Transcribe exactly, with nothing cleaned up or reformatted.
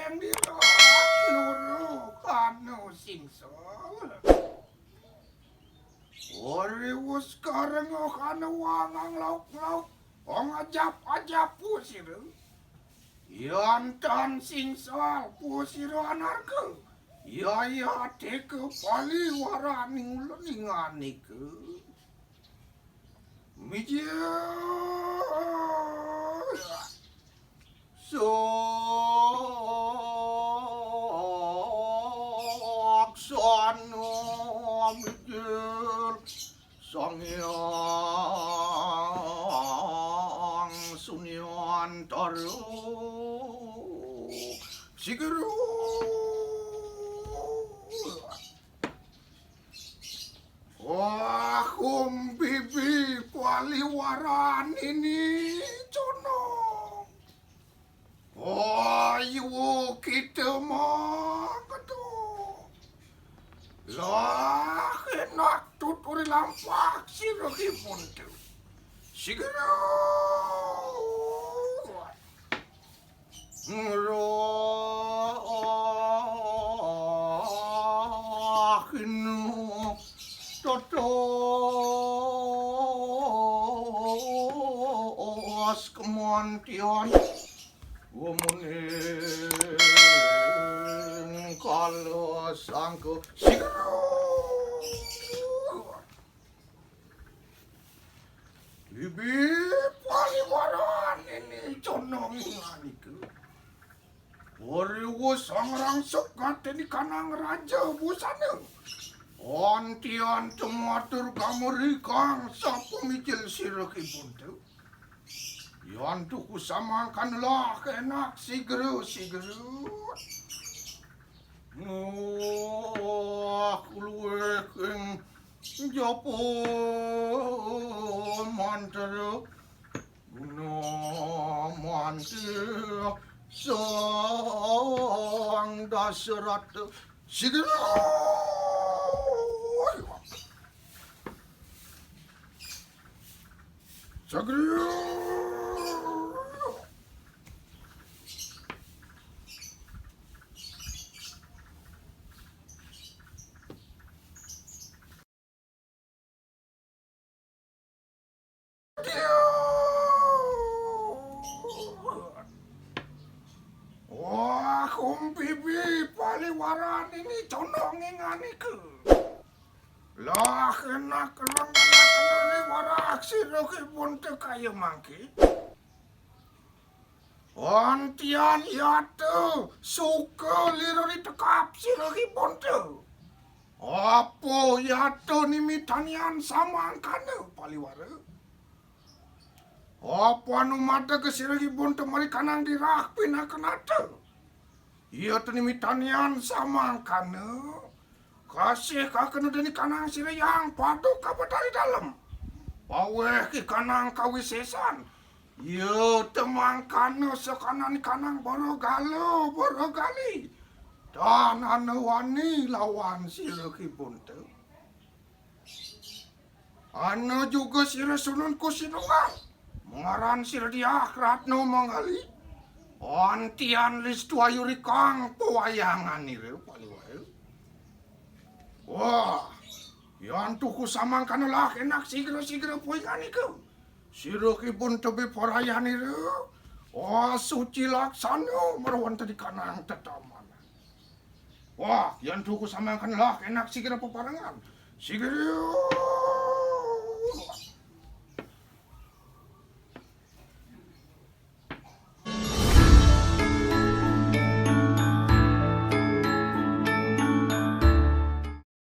Dira luru kanu singsol. Ori wus karengok anu wangang lauk-lauk, ong ajap-ajap pusira. Yan tan singsol pusira anarka. Yaya teka paliwaraning leninganika. Mijil. Saksana mijil Sang Hyang Sunyantara. Sigera. Wah, kumbibi paliwaranini condong. Ayo kita mangketo. Lah, enak tuturi lampak sira ki puntu. Sigera. Ngrahina tetes kemantian gumuning kala sangka. Sigera. Bibi paliwaranini condong nganika. Wariwa sangrang sugatini kanang raja busana. Antian tematur gameri kang sapamijil sira ki puntu. Yan tuku samangkana lah enak sigera-sigera. Wah, luwih ing japa mantra guna mantra Sang Dasarata. Sigera. Sagriya. Wah, kumbibi paliwaranini condong nganika. Lah enak rengena warak sira ki puntu kaya mangke. Antian yata suka liruri tekap sira ki puntu. Apa yata nimitanian samangkana paliwara? Apa anu madega sira ki puntu mari kanang dirah pinaka nata? Iya teni mitanian samangkana. Kasih kakena deni kanang sira yang paduka Betari Dalem. Paweh ki kanang kawisesan. Iya temangkana sakanani kanang borogala, borogali. Tan ana wani lawan sira ki puntu. Ana juga sira sunun kusinungan. Mangaran sira Diah Ratna Manggali. Antian listu ayu rikang pawayanganira paliwara. Wah, yan tuku samangkana lah enak sigera-sigera puinganika. Sira ki puntu parayanira. Oh, suci laksana marwanta di kanang tetamanan. Wah, yan tuku samangkana lah enak sigera peparengan. Sigera.